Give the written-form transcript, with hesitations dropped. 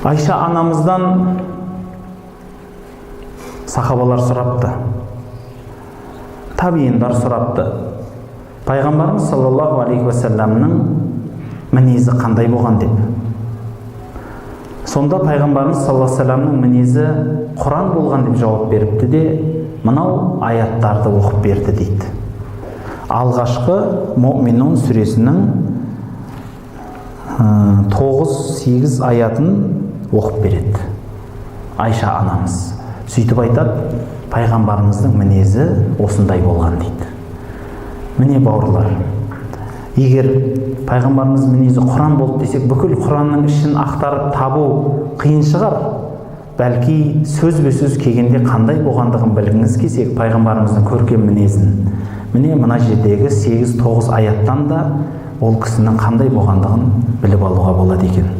Айша анамыздан сахабалар сұрапты, табииндар сұрапты, пайғамбарымыз саллаллаху алейхи уассаламның мінезі қандай болған деп. Сонда пайғамбарымыз саллаллаху алейхи уассаламның мінезі Құран болған деп жауап беріпті де, мынау аяттарды оқып берді дейді. Алғашқы Муминун сүресінің 9-8 аятын оқып береді Айша анамыз. Сөйтіп айтады, пайғамбарымыздың мінезі осындай болған дейді. Міне, бауырлар, егер пайғамбарымыз мінезі Құран болды десек, бүкіл Құранның ішін ақтарып табу қиын шығар. Бәлки сөзбе-сөз келгенде қандай болғандығын білгіңіз келсе, пайғамбарымыздың көркем мінезін, міне, мына жердегі 8-9 аяттан да ол кісінің қандай болғандығын біліп алуға болады екен.